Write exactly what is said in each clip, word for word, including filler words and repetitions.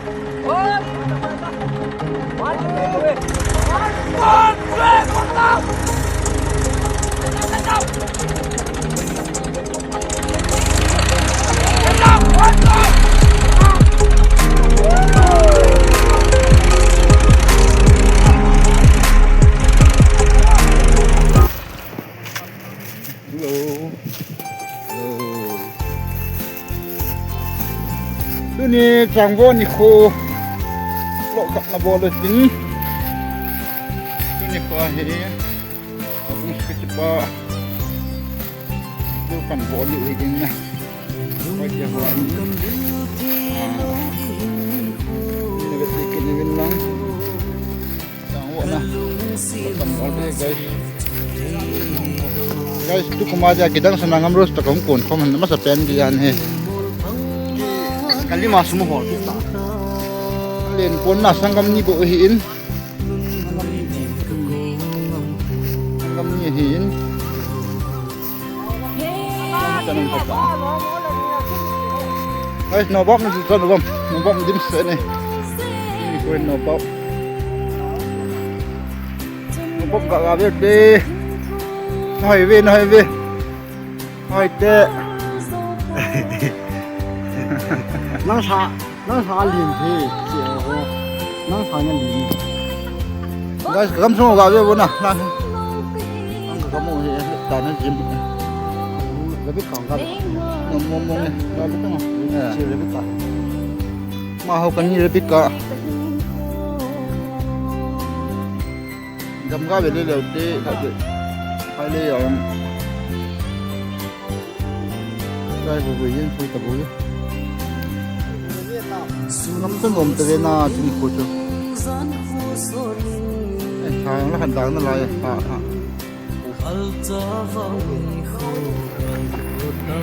Hello. Hello. Tuni Changvo nikho. Lo khat na bol tin. Tuni kho hi. Abung sikit pa. Tu kan bol ni hi din na. Oi, dia bol ni. Ah. Ni na bet ni lang. Guys, tu kuma ja kidang sana ngam ros ta kom kon kom na masa pen di an he. Kalima sumo ho ta. Len pon na sangam ni bo hi in. Sangam ni hi in. Guys, no bab ni sa no bab. No bab dim se ni. Ni ko no bab. No bab ga ga ve te. Noi ve, noi ve. Noi te. Nang sa. Nang sa lin the, che ho. Nang sa nya lin. Guys, ka kam sung ga ve bo na. Nang. Nang ka kam he, ta na jim. Rebecca ka. No mo mo ne. Ga lu ta ma. Che Rebecca. Ma ho kan ni Rebecca. Gam ga ve le le te, ka ve. Hai le ya. Kai bu bu yin pui ta bu. Ngam ta ngom ta ve na tin ko chu. Eh, ha, la han dang na la ya. Ha, ha.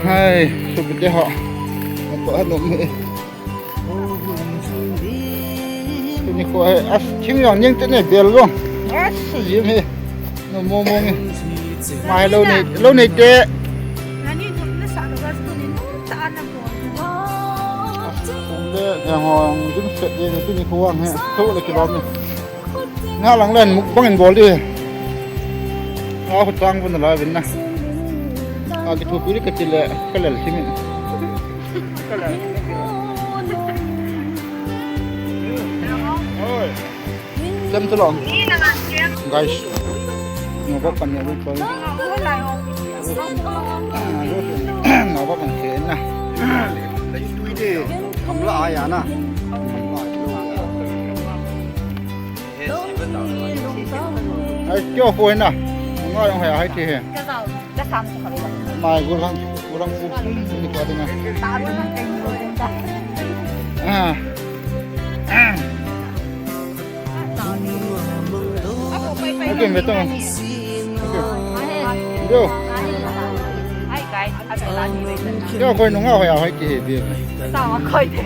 Hai, su bu de ha. Ko ha nom e. Tuni ko he, as, thing jong ning te ne bel jong. As, jim he. No mo mo nge. Ma he lo nei, lo nei te. Nani jong na sa lo gas ko ni no ta na ko. As, kong le, yang ho, jim set ye, tuni ko wang he. Tho le ki lo ni. Nga lang len mukbang in bol di. Nga khu chang bun la vin na. A ki thu pi ka ti le ka lel thim in. Ka lel. Oi. Lem tu long. Guys. Ngo ko kan ne wi ko. Ngo ko kan ke na. Tui de. Kam la aya na. Ai, kyo ko na. Nga jong hai, hai ti he. Mai gulang, gulang pu. Ni ko ding. Ah. Ah. Okay, betul. Okay. Yo. Yo, koi nunga hoi a hoi ki he bi. Sa ma koi te.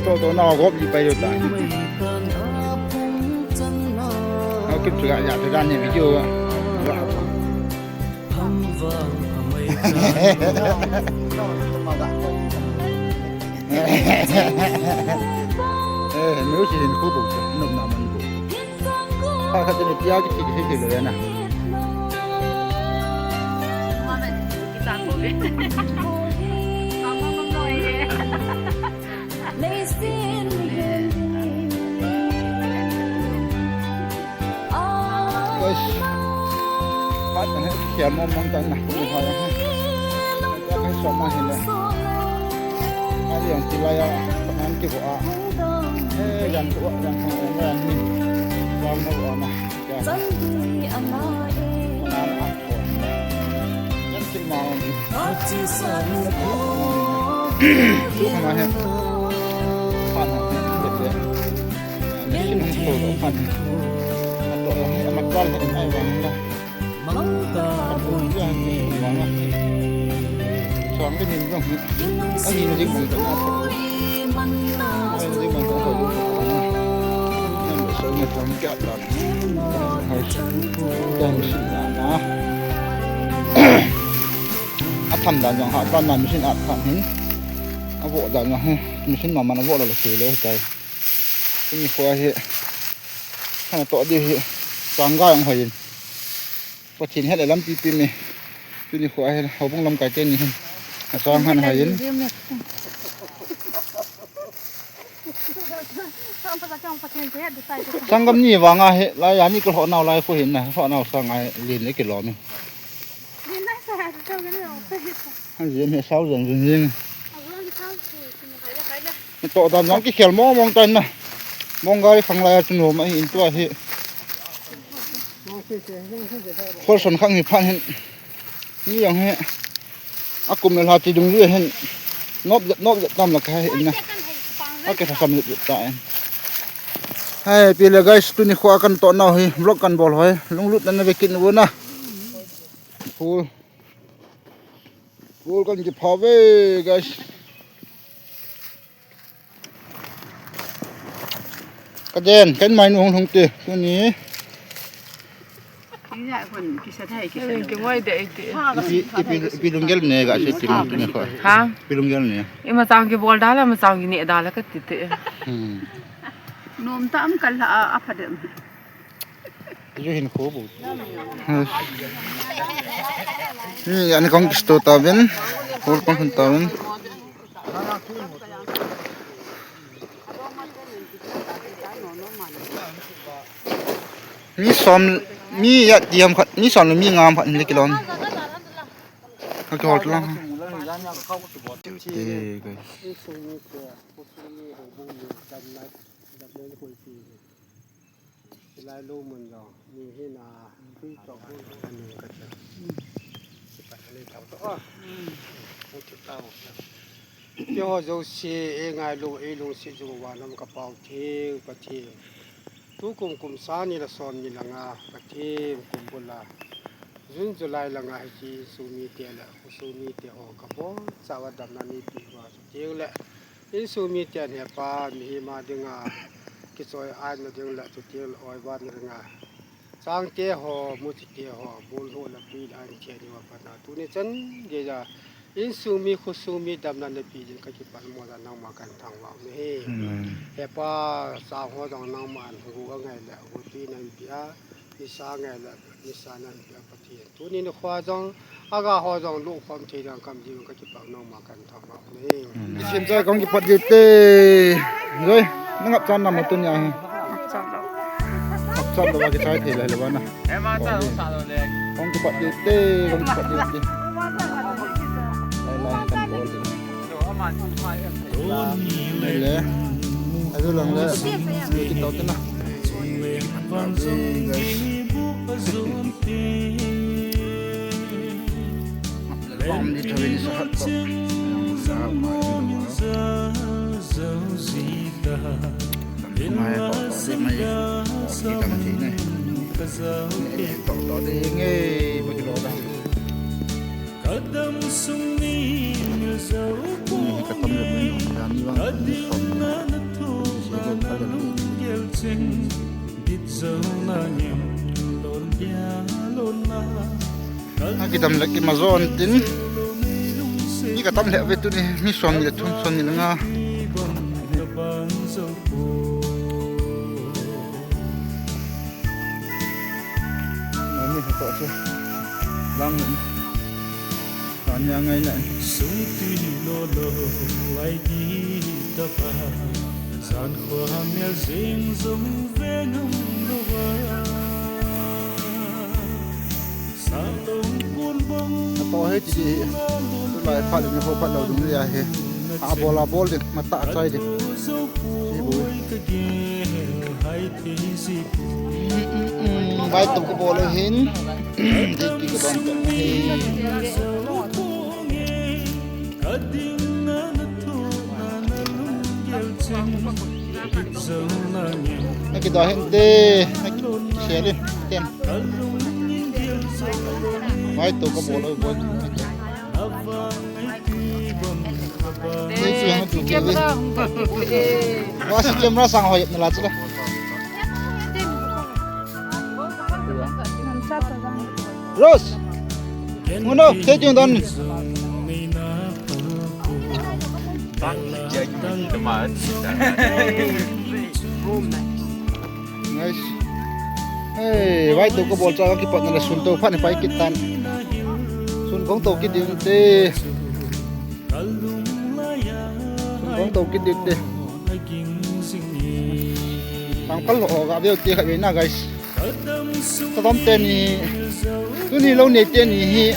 To to na go bi pa yo ta. Au kip tu ga ya te dan ni video. Eh, mi u si hin khu bu, nop na man bu. Kha kha te ni pia ki ti ki ti le na. Guys, pat na he, kia mo mong ta na, kung ha he. Kia kai so ma he le. Ali ang tilai a, pangan ki bo a. Eh, yan ko, yan ko, yan ni. Wa mo wa na. Kia. Pangan a ko. Yan ki ma. Suk ma he. Pan ha. Machine hung to lo pan. Ato lo he, amat wal he, ai wang la. Ato lo he, wang la. Sang ke nin lo he. Ani na jing bang ta na to. Ani na jing bang ta to. Nan so na sang kya la. Ai. Kya machine na na. Atham dan jong ha, dan na machine atham hin. A Voh dan la hi, machine mama na voh la la se le tai. Tuni kho hi, hana to di hi, chang ga jong hoi in. Pathen het le lampi pi me. Tuni kho hi, houbung lamkai te ni hin. A chang han hoi in. Sanggam ni vang a hi, lai a ni ka lhoh nau lai kho hin na, lhoh nau sang a hi, lin le kilom in. Lin lai sa ha, to ke lo. Ha, lin he sau jan jan lin. To dan jong kikhel mong mong tan na. Mong gari khang lai a chu nom a hi in tua hi. Khol son khang hi phan hin. Ni jong hi. A kum le lha chi dung li hin. Nop jep, nop jep tam la ka hi in na. A ke sa sam jep jep ta in. Hai, pi le guys, tuni kho kan to nau hi. Vlog kan bol hoi. Lunglut na na ve kin u na. Full. Full kan ki pha ve, guys. Ka den, kan mai nu hung hung te, tuni. Ina kon kisa thai kisa. Ki ngoi de ai te. Ipi, ipi, ipi lunggel ne ga se ti ma tuni kho. Ha? Ipi lunggel ne. Ima chang ki bol da la, ma chang ki ne da la ka ti te. Hmm. Nom ta am kal la a pha de. Ju hin kho bu. Ni ani kong kisto ta ben. Kol kong hun ta ben. Mi som, mi ya diam khat, mi som le mi ngam khat le kilom. Ka ki hol lang. Te, guys. Hilai lo mun jong, mi hina, tui chok bu ani ka cha. Sipat ani thau to, ah. Mu chu tau. Keiho jouse, e ngailu, e lungset jong uva nam ka pao theng, Pathen. Tukum kum sang ni le som ni le nga, Pathen kum bul a. June July le nga hiche insung mite le, khosung mite ho ka bol, chauva damna neipe uva, chuteng le. Insung miten hepa, mihem a dinga, kichoi-atna ding le, chuteng le oivalna dinga. Changte ho, muchite ho, bol ho le pui le an thei diuva patna. Tuni chan geija, insung mi, khosung mi damna napeh jing kakipan mo da nangma kahin thangvah u ahi. Amen. Hepa, chang ho jong nangman gu angai le, gu tui nahin peh a, nisa angai le, nisa nahin peh a Pathen. Tuni nikho jong, aga ho jong, lukhom thei ding kam diu kakipah nangma kahin thangvah u ahi. Amen. Isim chai kong kipat diu te. Joi, nangap chan nam tuni ahi. Ngap chan lo. Ngap chan lo, kichai thei lai lo na. Kong kipat diu te, kong kipat diu te. Lai lai kan bol diu. Lai le. Aju lang le. Kitou te na. Pom di thawi ni sa khat ko. Mai ko, mai. Ki tam thei ne. Ni to to de nge, ba ki lo da. Ka dam sung ni mil zo po. Ni ka tam le mai no, da ni vang ni som ni. Ka ding na na thu na na lung gel ching. Dit zo na ngem lon dia lon na. Ka kidam le kima jo an tin. Mi ka tam le ve tuni, mi som ni le thum, som ni le nga. Ani ha to che. Lang ni. Ani angai na. Sung tui lo lo, lai di ta pa. San khua mel zing zung ve nung lo va. Ato he ti hi. Tulai phat ni ho phat lo dung ya he. A bol a bol ding, mata a chai ding. Hi bu. Vai tu ko bol hin. Di ki ko don. Na kidoh hinte, na ki-, share in, ten. Mai to ka bol oi bol. Thank you, thank you. Wa si camera sang hoi na la chula. Rose. Ngono, stay tuned on. Nice. Hey, vai to ka bol cha ka kipatna le sun to phat ni pai kit tan. Sun kong to kit ding te. Sun kong to kit ding te. Tang kal lo ga veu te kha ve na, guys. Tadam teni, tuni lou nei teni hi.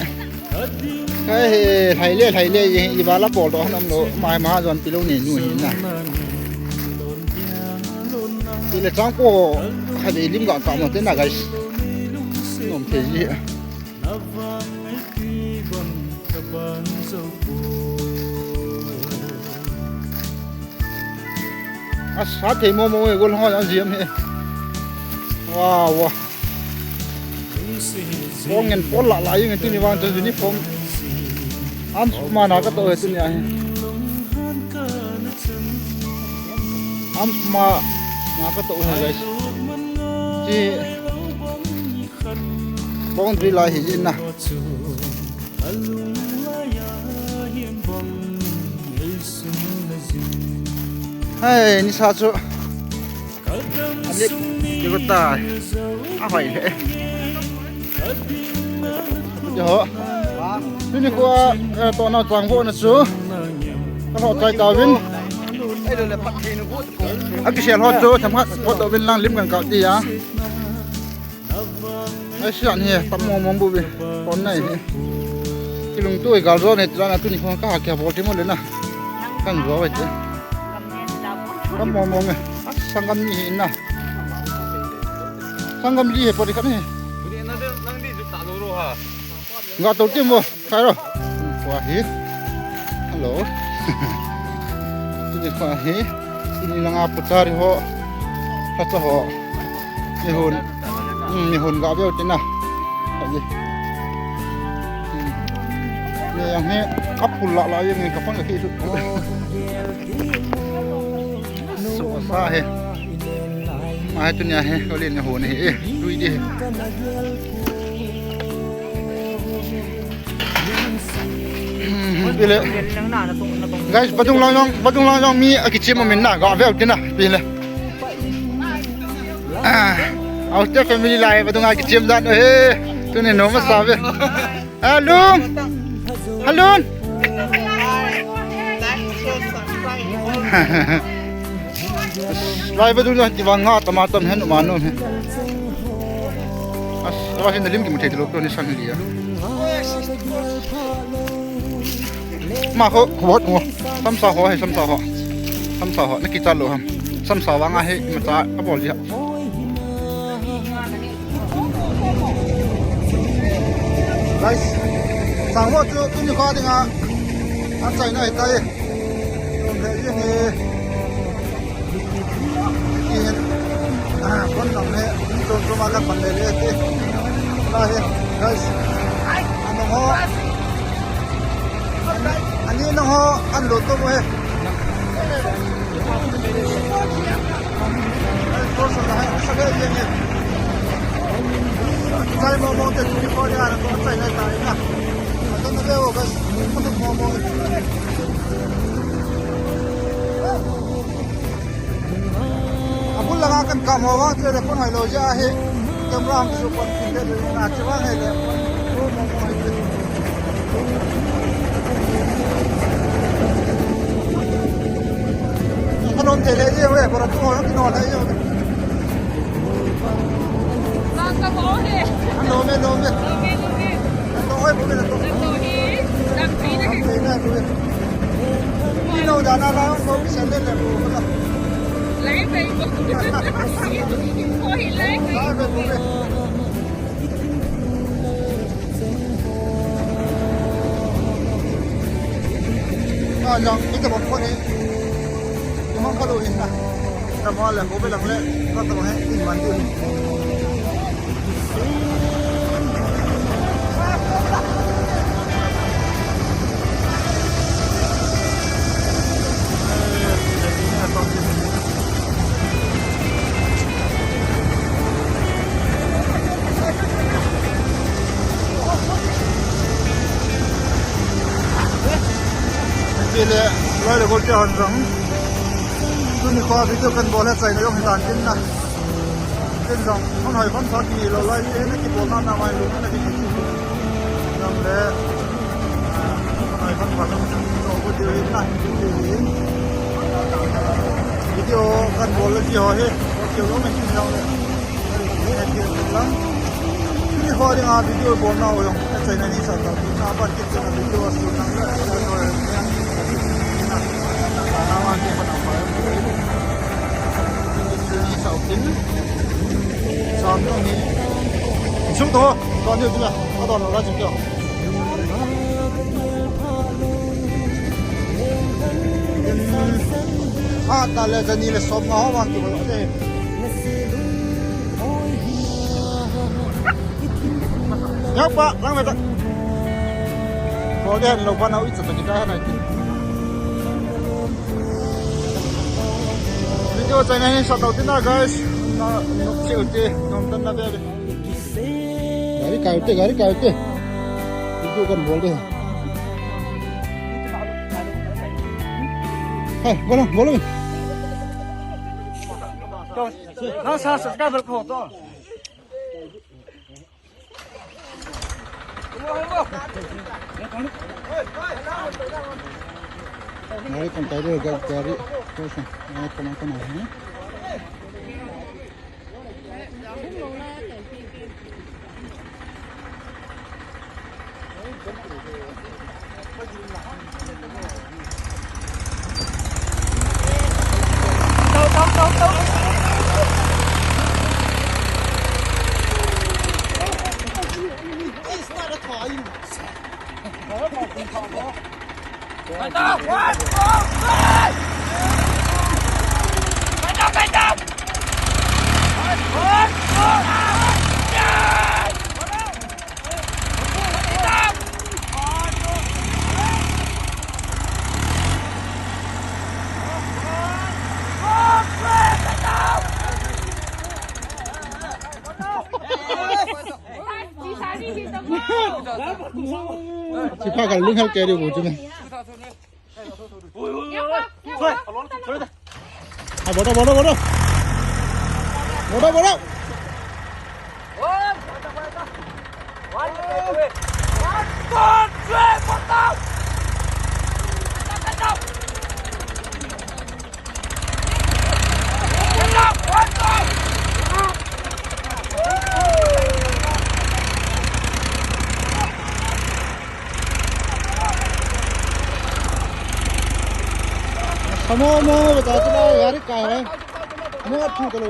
Ka he, lhai le, lhai le, i, i bala bol doh han um lou, mai ma jon pi lou nei nu hi na. Ti le chang ko, kha le lim ga ka mo te na, guys. Nom te ji. Asa thei mo mo e, gol ho a jiam he. Wow, wow. Kong ngen pol la la, yung tuni vang to uniform. Am ma na ka to he tuni a he. Am ma na ka to he, guys. Ji. Boundary lai hi na. Hai, nisa chu. Alik, kiko ta. A hoi le. Yo. Tuni ko, eh, to na chang vo na chu. Ka lo chai ta vin. A kisel ho chu, tham khat, photo vin lang lim kan ka ti a. Ai, sian hi, tam mong mong bu bi. Kon nai hi. Kilungto i gal jo ne, tira na tuni khong ka ha kia bol ti mo le na. Kan jo ve te. Tam mong mong e. A, sanggam ni hi na. Sanggam li he pori kan he. Nang di ju ta lo ro ha. Nga to ti mo. Khairo. Kwa hi. Hello. Tuni kwa hi. Tuni langa puchari ho. Khacha ho. Ni hun. Hmm, ni hun ga veu tina. Kwa hi. Hmm. Ni yang hi. Apul la la yang ni ka pang ka ki su. Su sa he. Ma he tunia he. Oli ni hun he. Eh, lui di he. Pile. Guys, vadung lang jong, vadung lang jong mi akichem amin na, ga veu tina, pile. Ah, Auste family lai, vadung akichem dan, eh, tuni nom asa ve. Alun. Alun. Lai vadung jong ti vang nga tama tam hen, ma nom he. As, wa hin lim ki mu thei lo ko ni san li ya. Ma ho, ho, ho. Samsa ho, he, samsa ho. Samsa ho, na kicha lo ham. Samsa vang a he, ma cha, a bol ji ha. Guys, sang ho chu, tuni kha dinga. A chai na he tai. Yom le ye he. Ihin, ah, kon nang he, in chom chom a kan pan le le te. Ka he, guys. Ano ho. Ani nang ho, an lo to mo he. Ai, ko sa na he, sa he ye ye. Chai mo mo te, tuni ko ya, ko chai na ta na. Atan na le o, guys. Ko mo mo. Abul langa kan kam ho vang che le pon hai lo ja he. Camera hung su pon kin de na che vang hai le. Anom te le ye we, ko ra tu ho ki no le ye. Ka ka mo he. Anom me, nom me. Nom me, nom me. To oi, bo me to. To hi, lam pi na ke. Lam pi na ke. Ino dana la ko sende le ko la. Lai bai ko. Ko hi lai bai. Lai bai ko. Ah, jang, ita ba ko ni. Ni hong ka lo in na. Ka mo le ko be lang le. Ka to he in man tu. Chile, loi le Golte hon jong. Tuni kho video kan bol a chaina jong hitan tin na. Tin jong, hon hoi hon pha kilou lai, eh, na kibol na na mai lu, na kibol. Jong le, ah, hon hoi hon pha jong, jong video hin na, video hin. Video kan bol le ji ho hi, okay, jong le. Ni ho dinga video bol nau jong, achaina ni sa ta, na pa kit sa video a su nang le, na wa ke pa na pa. Ni sa u tin. Sa no ni. Sung to, to ni tu la, to la la ju kyo. Ha, ta le, jani le, som nga ho vang ki bol te. Yau pa, lang me ta. Ko de lo pa na ui cha ta ki ta na ki. Video chaina hi sa tau tin na, guys. Na, no, chiu te, nom tan na be be. Gari kai te, gari kai te. Video kan bol de. Hey, bolo, bolo. Na sa subscribe ko to. Gari kan kai de, gari, gari. Ko sa, na ko na ko na. Sipha kal lung hal keri bu chu ne. Hai, bodo, bodo, bodo. Bodo, bodo. Amo, amo, bata tu la, gari kai hai. Amo, thu ka lo.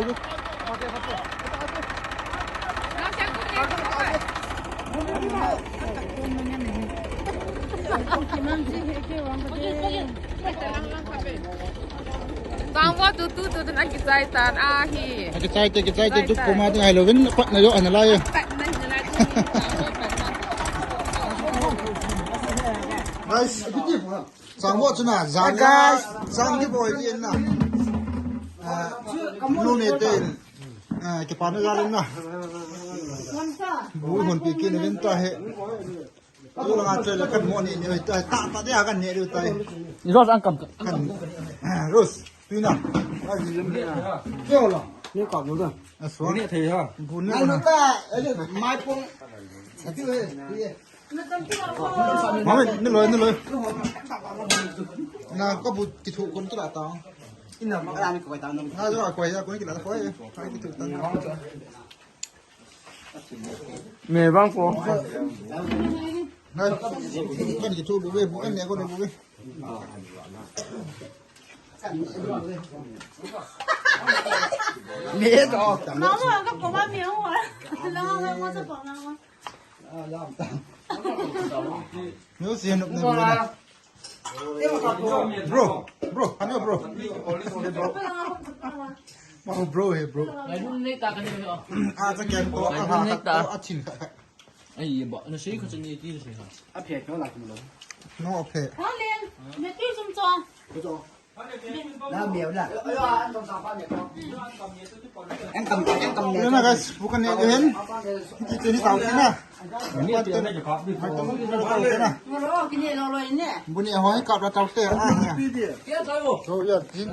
Changvo tu tu tu tu na kichai tan ahi. Kichai te, kichai te, tu ko ma te hai lo vin, pat na jo ana la ye. Pat na jo la. Guys, Changvo chu na, jang, guys, chang ki boi ki na. Ah, nu me te, ah, ki pa na ja na. Bu hon pi ki na vin ta he. Tu la che le kan mo ni ni ta ta ta de kan ni ru ta. Ni ro sang kam. Kan. Ah, Rose, tu na. Ai, ni ru na. Ke ho la. Ni ka bu da. A so. Ni thei ha. Bu ni na. Mai pong. Sa tu he. Mami, ni loi, ni loi. Na ka bu kithu kon tu la ta. Ina ma ka ni ko ta na. Na jo ko ya ko ni ki la ko ya. Ai kithu ta. Me bang ko. Na. Kan kithu bu be, bu ne ko bu be. Me to. Mama ka ko ma me ho. Na ka ko sa pa na. Yo, si hanap na bro na. Bro, bro, ano bro? Bro. Mao bro he, bro. Ngai dun nei ta ka ni ho. A cha ken to, a ha to, a chin ka. Ai, ba, na sei ka chin ni ti sei ha. A phe ka la kum lo. No, a phe. Ka len, me ti sum cho. Ko cho. Lau miau la. Ang kam, ang kam. Yan na guys, bukan niya yan. Kita ni tao na. Ini dia na juga. Mai tong ni tao na. Ngoro kini lo lo ini. Buni ho ka tao te. Ah, ya. So ya, jin.